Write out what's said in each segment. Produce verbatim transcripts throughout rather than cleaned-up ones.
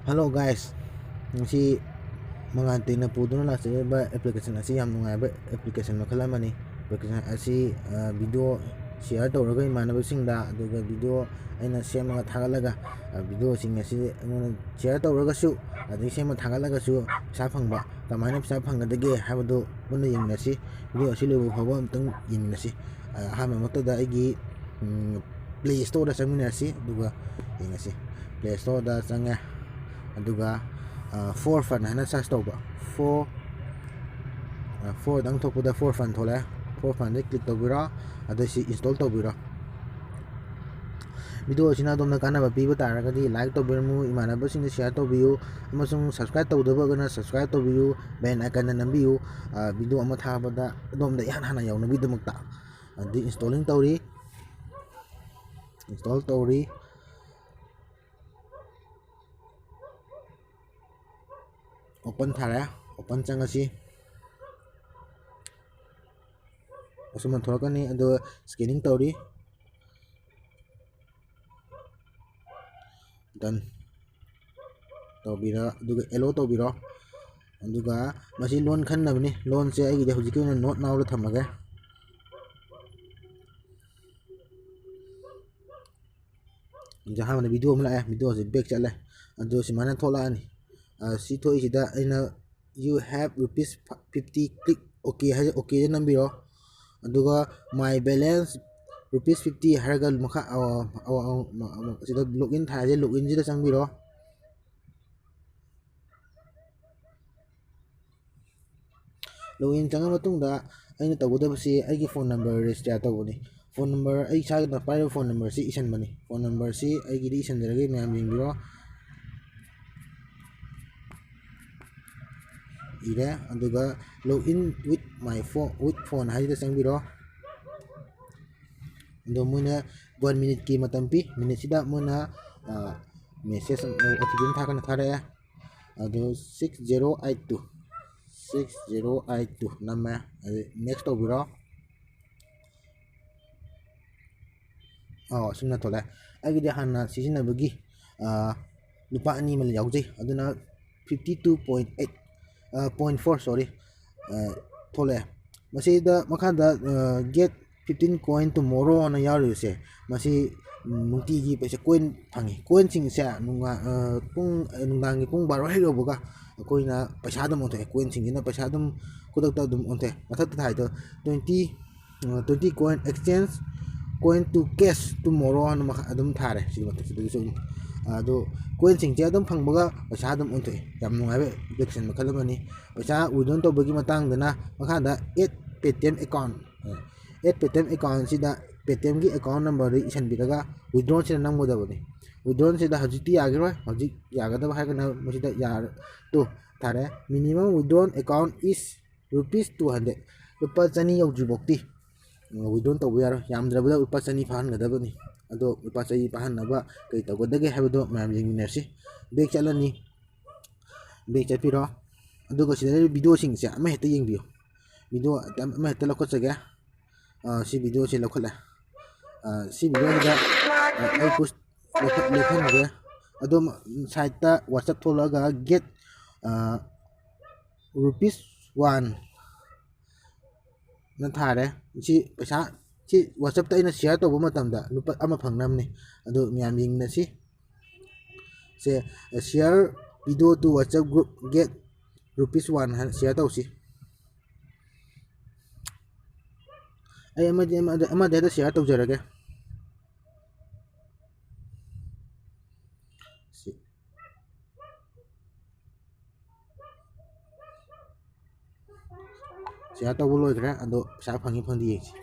Hello guys, ꯉꯁꯤ ꯃꯉꯥꯜ ꯇꯦꯛꯅ ꯄꯨꯗꯨꯅ ꯂꯥꯛꯆꯔꯤꯕ application ꯑꯁꯤ ꯌꯥꯝ ꯅꯨꯡꯉꯥꯏꯕ application ꯃꯈꯜ ꯑꯃꯅꯤ꯫ Application ꯑꯁꯤ, ꯑ, video share ꯇꯧꯔꯒ ꯏꯃꯥꯟꯅꯕꯁꯤꯡꯗ, ꯑꯗꯨꯒ video ꯑꯩꯅ ꯁꯦꯝꯃꯒ ꯊꯥꯒꯠꯂꯒ, ꯑ, videoꯁꯤꯡ ꯑꯁꯤ ꯑꯩꯉꯣꯟꯗ share ꯇꯧꯔꯒꯁꯨ, ꯑꯗꯒꯤ ꯁꯦꯝꯃ ꯊꯥꯒꯠꯂꯒꯁꯨ ꯄꯩꯁꯥ ꯐꯪꯕ, ꯀꯃꯥꯏꯅ ꯄꯩꯁꯥ ꯐꯪꯒꯗꯒꯦ ꯍꯥꯏꯕꯗꯨ ꯄꯨꯟꯅ ꯌꯦꯡꯃꯤꯟꯅꯁꯤ꯫ Video ꯑꯁꯤ ꯂꯣꯏꯕ ꯐꯥꯎꯕ ꯑꯃꯨꯛꯇꯪ ꯌꯦꯡꯃꯤꯟꯅꯁꯤ꯫ ꯑ, ꯑꯍꯥꯟꯕ ꯃꯛꯇꯗ ꯑꯩꯒꯤ, ꯎꯝ, Play Storeꯗ ꯆꯪꯃꯤꯟꯅꯔꯁꯤ, ꯑꯗꯨꯒ ꯌꯦꯡꯉꯁꯤ꯫ Play Storeꯗ ꯆꯪꯉꯦ, ꯑꯗꯨꯒ, ꯑ, For Fun ꯍꯥꯏꯅ search ꯇꯧꯕ꯫ For, ꯑ, Forꯗꯪ ꯊꯣꯛꯄꯗ For Fun ꯊꯣꯛꯂꯛꯑꯦ꯫ For Funꯗ click ꯇꯧꯕꯤꯔꯣ, ꯑꯗ ꯁꯤ install ꯇꯧꯕꯤꯔꯣ꯫ Video ꯑꯁꯤꯅ ꯑꯗꯣꯝꯗ ꯀꯥꯟꯅꯕ ꯄꯤꯕ ꯇꯥꯔꯒꯗꯤ like ꯇꯧꯕꯤꯔꯝꯃꯨ, ꯏꯃꯥꯟꯅꯕꯁꯤꯡꯗ share ꯇꯧꯕꯤꯌꯨ, ꯑꯃꯁꯨꯡ subscribe ꯇꯧꯗꯕ ꯑꯣꯏꯔꯒꯅ subscribe ꯇꯧꯕꯤꯌꯨ, bell iconꯗ ꯅꯝꯕꯤꯌꯨ, ꯑ, video ꯑꯃ ꯊꯥꯕꯗ ꯑꯗꯣꯝꯗ ꯏꯍꯥꯟ ꯍꯥꯟꯅ ꯌꯧꯅꯕꯒꯤꯗꯃꯛꯇ꯫ ꯑꯗꯨꯗꯤ installing ꯇꯧꯔꯤ, install ꯇꯧꯔꯤ꯫ Open ꯊꯥꯔꯦ, open ꯆꯪꯉꯁꯤ꯫ ꯑꯁꯨꯝꯅ ꯊꯣꯛꯂꯛꯀꯅꯤ, ꯑꯗꯨꯒ scanning ꯇꯧꯔꯤ꯫ Done ꯇꯧꯕꯤꯔ, ꯑꯗꯨꯒ allow ꯇꯧꯕꯤꯔꯣ꯫ ꯑꯗꯨꯒ ꯃꯁꯤ ꯂꯣꯟ ꯈꯟꯅꯕꯅꯤ꯫ ꯂꯣꯟꯁꯦ ꯑꯩꯒꯤꯗꯤ ꯍꯧꯖꯤꯛꯀꯤ ꯑꯣꯏꯅ not nowꯗ ꯊꯝꯃꯒꯦ꯫ ꯍꯧꯖꯤꯛ ꯑꯍꯥꯟꯕꯗ video ꯑꯃ ꯂꯥꯛꯑꯦ, videoꯁꯦ back ꯆꯠꯂꯦ꯫ ꯑꯗꯨ ꯁꯨꯃꯥꯏꯅ ꯊꯣꯛꯂꯛꯑꯅꯤ꯫ ꯑ, ꯁꯤ ꯊꯣꯛꯏꯁꯤꯗ ꯑꯩꯅ "You have rupees fifty", click OK ꯍꯥꯏꯁꯦ, OKꯗ ꯅꯝꯕꯤꯔꯣ꯫ ꯑꯗꯨꯒ "My balance rupees fifty" ꯍꯥꯏꯔꯒ ꯃꯈꯥ, ꯑ, ꯑ, ꯑ, ꯑ, ꯁꯤꯗ login ꯊꯥꯔꯁꯦ, loginꯁꯤꯗ ꯆꯪꯕꯤꯔꯣ꯫ Login ꯆꯪꯉ ꯃꯇꯨꯡꯗ ꯑꯩꯅ ꯇꯧꯒꯗꯕꯁꯤ ꯑꯩꯒꯤ phone number register ꯇꯧꯕꯅꯤ꯫ Phone number, ꯑꯩ ꯏꯁꯥꯅ ꯄꯥꯏꯔꯤꯕ phone numberꯁꯤ ꯏꯁꯤꯟꯕꯅꯤ꯫ Phone numberꯁꯤ ꯑꯩꯒꯤꯗꯤ ꯏꯁꯤꯟꯖꯔꯒꯦ, ꯃꯌꯥꯝ ꯌꯦꯡꯕꯤꯔꯣ꯫ ꯏꯔꯦ, ꯑꯗꯨꯒ "Login with my phone", with phone ꯍꯥꯏꯁꯤꯗ ꯆꯪꯕꯤꯔꯣ꯫ ꯑꯗꯣ ꯃꯣꯏꯅ one minuteꯀꯤ ꯃꯇꯝ ꯄꯤ꯫ Minuteꯁꯤꯗ ꯃꯣꯏꯅ, ꯑ, message, ꯑ, OTP ꯑꯃ ꯊꯥꯔꯛꯀꯅꯤ, ꯊꯥꯔꯛꯑꯦ꯫ ꯑꯗꯨ six zero eight two, six zero eight two ꯅꯝꯃꯦ꯫ ꯑꯗꯨ next ꯇꯧꯕꯤꯔꯣ꯫ ꯑꯣ, ꯑꯁꯨꯝꯅ ꯊꯣꯛꯂꯛꯑꯦ꯫ ꯑꯩꯒꯤꯗꯤ ꯍꯥꯟꯅ ꯁꯤꯖꯤꯟꯅꯕꯒꯤ, ꯑ, ꯂꯨꯄꯥ ꯑꯅꯤ ꯑꯃ ꯌꯥꯎꯖꯩ꯫ ꯑꯗꯨꯅ fifty two point eight, point four, sorry, ꯊꯣꯛꯂꯛꯑꯦ꯫ ꯃꯁꯤꯗ ꯃꯈꯥꯗ "Get fifteen coin tomorrow" ꯑꯅ ꯌꯥꯎꯔꯤꯕꯁꯦ, ꯃꯁꯤ ꯅꯨꯡꯇꯤꯒꯤ ꯄꯩꯁꯥ, ꯀꯣꯏꯟ ꯐꯪꯉꯤ꯫ ꯀꯣꯏꯟꯁꯤꯡꯁꯦ ꯅꯨꯡꯉꯥ-, ꯄꯨꯡ, ꯅꯨꯡꯗꯥꯡꯒꯤ ꯄꯨꯡ ꯕꯥꯔꯣ ꯍꯦꯛ ꯌꯧꯕꯒ ꯑꯩꯈꯣꯏꯅ ꯄꯩꯁꯥ ꯑꯗꯨꯝ ꯑꯣꯟꯊꯣꯛꯑꯦ꯫ ꯀꯣꯏꯟꯁꯤꯡꯁꯤꯅ ꯄꯩꯁꯥ ꯑꯗꯨꯝ ꯈꯨꯗꯛꯇ ꯑꯗꯨꯝ ꯑꯣꯟꯊꯣꯛꯑꯦ꯫ ꯃꯊꯛꯇ ꯊꯥꯏꯗꯣ twenty, twenty coin exchange coin to cash tomorrow ꯍꯥꯏꯅ ꯃꯈꯥ ꯑꯗꯨꯝ ꯊꯥꯔꯦ꯫ ꯁꯤꯒꯤ ꯃꯊꯛꯁꯤꯗꯒꯤꯁꯨ ꯑꯗꯨꯝ, ꯑꯗꯣ ꯀꯣꯏꯟꯁꯤꯡꯁꯦ ꯑꯗꯨꯝ ꯐꯪꯕꯒ ꯄꯩꯁꯥ ꯑꯗꯨꯝ ꯑꯣꯟꯊꯣꯛꯑꯦ꯫ ꯌꯥꯝ ꯅꯨꯡꯉꯥꯏꯕ application ꯃꯈꯜ ꯑꯃꯅꯤ꯫ ꯄꯩꯁꯥ withdraw ꯇꯧꯕꯒꯤ ꯃꯇꯥꯡꯗꯅ ꯃꯈꯥꯗ "Add Paytm account", "Add Paytm account" ꯁꯤꯗ Paytm ꯒꯤ account number ꯗꯨ ꯏꯁꯤꯟꯕꯤꯔꯒ withdraw ꯁꯤꯗ ꯅꯝꯒꯗꯕꯅꯤ꯫ Withdraw ꯁꯤꯗ ꯍꯧꯖꯤꯛꯇꯤ ꯌꯥꯈꯤꯔꯣꯏ꯫ ꯍꯧꯖꯤꯛ ꯌꯥꯒꯗꯕ ꯍꯥꯏꯔꯒꯅ ꯃꯁꯤꯗ ꯌꯥꯔ-, ꯇꯨ ꯊꯥꯔꯦ, "Minimum withdraw account is rupees two hundred", ꯂꯨꯄꯥ ꯆꯅꯤ ꯌꯧꯗ꯭ꯔꯤꯐꯥꯎꯗꯤ withdraw ꯇꯧꯕ ꯌꯥꯔꯣꯏ꯫ ꯌꯥꯝꯗ꯭ꯔꯕꯗ ꯂꯨꯄꯥ ꯆꯅꯤ ꯐꯥꯍꯟꯒꯗꯕꯅꯤ꯫ ꯑꯗꯣ ꯂꯨꯄꯥ ꯆꯅꯤ ꯐꯥꯍꯟꯅꯕ ꯀꯔꯤ ꯇꯧꯒꯗꯒꯦ ꯍꯥꯏꯕꯗꯣ ꯃꯌꯥꯝ ꯌꯦꯡꯃꯤꯟꯅꯔꯁꯤ꯫ Back ꯆꯠꯂꯅꯤ, back ꯆꯠꯄꯤꯔꯣ꯫ ꯑꯗꯨꯒ ꯁꯤꯗ ꯂꯩꯔꯤꯕ video ꯁꯤꯡꯁꯦ ꯑꯃ ꯍꯦꯛꯇ ꯌꯦꯡꯕꯤꯌꯨ꯫ Video ꯑꯃ ꯍꯦꯛꯇ ꯂꯧꯈꯠꯆꯒꯦ꯫ ꯑꯥ, ꯁꯤ video ꯁꯦ ꯂꯧꯈꯠꯂꯦ꯫ ꯑꯥ, ꯁꯤ video ꯁꯤꯗ, ꯑꯥ, ꯑꯩ push ꯂꯦꯞꯍꯟ-, ꯂꯦꯞꯍꯟꯒꯦ꯫ ꯑꯗꯣ side ꯇ WhatsApp ꯊꯣꯛꯂꯛꯑꯒ "Get, ꯑꯥ, rupees one" ꯅ ꯊꯥꯔꯦ꯫ ꯁꯤ ꯄꯩꯁꯥ, ꯁꯤ WhatsApp ꯇ ꯑꯩꯅ share ꯇꯧꯕ ꯃꯇꯝꯗ ꯂꯨꯄꯥ ꯑꯃ ꯐꯪꯅꯕꯅꯤ꯫ ꯑꯗꯨ ꯃꯌꯥꯝ ꯌꯦꯡꯃꯤꯟꯅꯁꯤ꯫ ꯁꯦ, "Share video to WhatsApp group, get rupees one" ꯍꯥꯏꯅ share ꯇꯧꯁꯤ꯫ ꯑꯩ ꯑꯃꯗꯤ, ꯑꯃꯗ, ꯑꯃꯗ ꯍꯦꯛꯇ share ꯇꯧꯖꯔꯒꯦ꯫ ꯁꯤ꯫ Share ꯇꯧꯕ ꯂꯣꯏꯈ꯭ꯔꯦ, ꯑꯗꯣ ꯄꯩꯁꯥ ꯐꯪꯉꯤ ꯐꯪꯗꯦ ꯌꯦꯡꯁꯤ꯫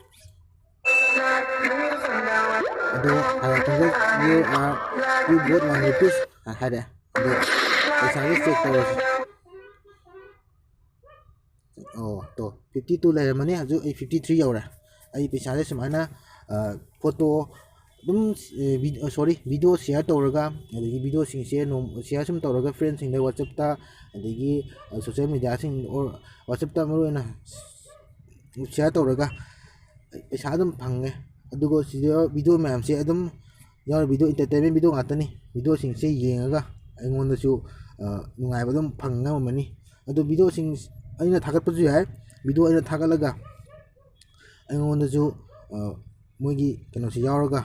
ꯑꯗꯣ ꯍꯥꯏꯔꯛꯄꯗ "You are, you got one rupees" ꯍꯥꯏꯔꯦ꯫ ꯑꯗꯣ ꯄꯩꯁꯥꯁꯦ check ꯇꯧꯔꯁꯤ꯫ ꯑꯣ, ꯇꯣ, fifty two ꯂꯩꯔꯝꯃꯅꯤ, ꯍꯧꯖꯤꯛ ꯑꯩ fifty three ꯌꯧꯔꯦ꯫ ꯑꯩ ꯄꯩꯁꯥꯁꯦ ꯁꯨꯃꯥꯏꯅ, ꯑ, photo ꯑꯗꯨꯝ, ꯑ, vid-, ꯑ, sorry, video share ꯇꯧꯔꯒ, ꯑꯗꯒꯤ video ꯁꯤꯡꯁꯦ ꯅꯣꯡ-, share ꯁꯨꯝ ꯇꯧꯔꯒ friend ꯁꯤꯡꯗ WhatsApp ꯇ, ꯑꯗꯒꯤ, ꯑ, social media ꯁꯤꯡ or WhatsApp ꯇ ꯃꯔꯨꯑꯣꯏꯅ share ꯇꯧꯔꯒ ꯄꯩꯁꯥ ꯑꯗꯨꯝ ꯐꯪꯉꯦ꯫ ꯑꯗꯨꯒ ꯁꯤꯗ video ꯃꯌꯥꯝꯁꯦ ꯑꯗꯨꯝ ꯌꯥꯎꯔꯤ, video, entertainment video ꯉꯥꯛꯇꯅꯤ꯫ Video ꯁꯤꯡꯁꯦ ꯌꯦꯡꯉꯒ ꯑꯩꯉꯣꯟꯗꯁꯨ ꯅꯨꯡꯉꯥꯏꯕ ꯑꯗꯨꯝ ꯐꯪ ꯉꯝꯃꯝꯃꯅꯤ꯫ ꯑꯗꯣ ꯚꯤꯗꯤꯑꯣꯁꯤꯡ ꯑꯩꯅ ꯊꯥꯒꯠꯄꯁꯨ ꯌꯥꯏ꯫ ꯚꯤꯗꯤꯑꯣ ꯑꯩꯅ ꯊꯥꯒꯠꯂꯒ ꯑꯩꯉꯣꯟꯗꯁꯨ ꯃꯣꯏꯒꯤ ꯀꯩꯅꯣꯁꯤ ꯌꯥꯎꯔꯒ,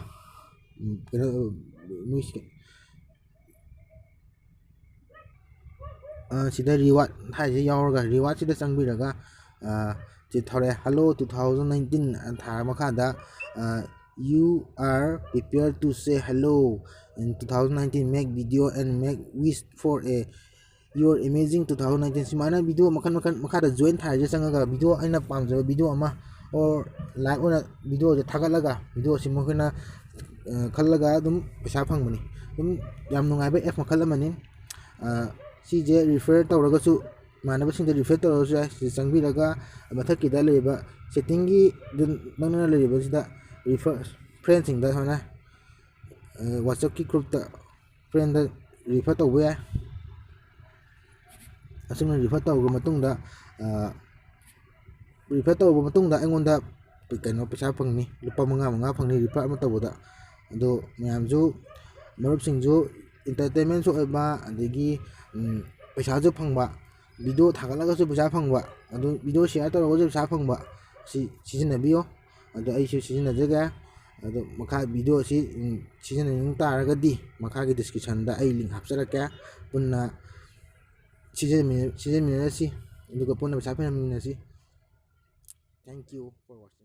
ꯀꯩꯅꯣ, ꯃꯣꯏ ꯁꯤꯗ ꯔꯤꯋꯥꯔꯗ ꯍꯥꯏꯁꯦ ꯌꯥꯎꯔꯒ, ꯔꯤꯋꯥꯔꯗꯁꯤꯗ ꯆꯪꯕꯤꯔꯒ ꯁꯤ ꯊꯣꯔꯛꯑꯦ, "Hello two thousand nineteen" ꯊꯥꯔ ꯃꯈꯥꯗ, "You are prepared to say hello in two thousand nineteen, make video and make wish for a your amazing two thousand nineteen" ꯁꯨꯃꯥꯏꯅ ꯚꯤꯗꯤꯑꯣ ꯃꯈꯜ ꯃꯈꯜ ꯃꯈꯥꯗ ꯖꯣꯏꯟ ꯊꯥꯔꯁꯦ ꯆꯪꯉꯒ, ꯚꯤꯗꯤꯑꯣ ꯑꯩꯅ ꯄꯥꯝꯖꯕ ꯚꯤꯗꯤꯑꯣ ꯑꯃ ꯑꯣꯔ ꯂꯥꯏꯚ ꯑꯣꯏꯅ ꯚꯤꯗꯤꯑꯣꯁꯦ ꯊꯥꯒꯠꯂꯒ, ꯚꯤꯗꯤꯑꯣꯁꯤ ꯃꯈꯣꯏꯅ ꯈꯜꯂꯒ ꯑꯗꯨꯝ ꯄꯩꯁꯥ ꯐꯪꯕꯅꯤ꯫ ꯑꯗꯨꯝ ꯌꯥꯝ ꯅꯨꯡꯉꯥꯏꯕ ꯑꯦꯞ ꯃꯈꯜ ꯑꯃꯅꯤ꯫ ꯁꯤꯁꯦ ꯔꯤꯐꯔ ꯇꯧꯔꯒꯁꯨ, ꯏꯃꯥꯟꯅꯕꯁꯤꯡꯗ ꯔꯤꯐꯔ ꯇꯧꯔꯒꯁꯨ ꯌꯥꯏ꯫ ꯁꯤꯗ ꯆꯪꯕꯤꯔꯒ ꯃꯊꯛꯀꯤꯗ ꯂꯩꯔꯤꯕ ꯁꯦꯠꯇꯤꯡꯒꯤ ꯅꯪꯅ ꯂꯩꯔꯤꯕꯁꯤꯗ ꯔꯤꯐꯔ, ꯐ꯭ꯔꯦꯟꯁꯤꯡꯗ ꯁꯨꯃꯥꯏꯅ WhatsAppꯀꯤ ꯒ꯭ꯔꯨꯞꯇ ꯐ꯭ꯔꯦꯟꯗ ꯔꯤꯐꯔ ꯇꯧꯕ ꯌꯥꯏ꯫ ꯑꯁꯨꯝꯅ ꯔꯤꯐꯔ ꯇꯧꯔꯕ ꯃꯇꯨꯡꯗ, ꯔꯤꯐꯔ ꯇꯧꯔꯕ ꯃꯇꯨꯡꯗ ꯑꯩꯉꯣꯟꯗ ꯀꯩꯅꯣ ꯄꯩꯁꯥ ꯐꯪꯅꯤ, ꯂꯨꯄꯥ ꯃꯉꯥ, ꯃꯉꯥ ꯐꯪꯅꯤ ꯔꯤꯐꯔ ꯑꯃ ꯇꯧꯕꯗ꯫ ꯑꯗꯣ ꯃꯌꯥꯝꯁꯨ, ꯃꯔꯨꯞꯁꯤꯡꯁꯨ entertainmentꯁꯨ ꯑꯣꯏꯕ, ꯑꯗꯒꯤ ꯄꯩꯁꯥꯁꯨ ꯐꯪꯕ, ꯚꯤꯗꯤꯑꯣ ꯊꯥꯒꯠꯂꯒꯁꯨ ꯄꯩꯁꯥ ꯐꯪꯕ, ꯑꯗꯨ ꯚꯤꯗꯤꯑꯣ share ꯇꯧꯔꯒꯁꯨ ꯄꯩꯁꯥ ꯐꯪꯕ, ꯁꯤ ꯁꯤꯖꯤꯟꯅꯕꯤꯌꯨ꯫ ꯑꯗꯣ ꯑꯩꯁꯨ ꯁꯤꯖꯤꯟꯅꯖꯒꯦ꯫ ꯑꯗꯣ ꯃꯈꯥ ꯚꯤꯗꯤꯑꯣꯁꯤ ꯁꯤꯖꯤꯟꯅꯅꯤꯡ ꯇꯥꯔꯒꯗꯤ ꯃꯈꯥꯒꯤ descriptionꯗ ꯑꯩ link ꯍꯥꯞꯆꯔꯛꯀꯦ꯫ ꯄꯨꯟꯅ ꯁꯤꯖꯤꯟꯅꯃꯤꯟꯅꯔꯁꯤ, ꯑꯗꯨꯒ ꯄꯨꯟꯅ ꯄꯩꯁꯥ ꯐꯪꯃꯤꯟꯅꯁꯤ꯫ Thank you for watching.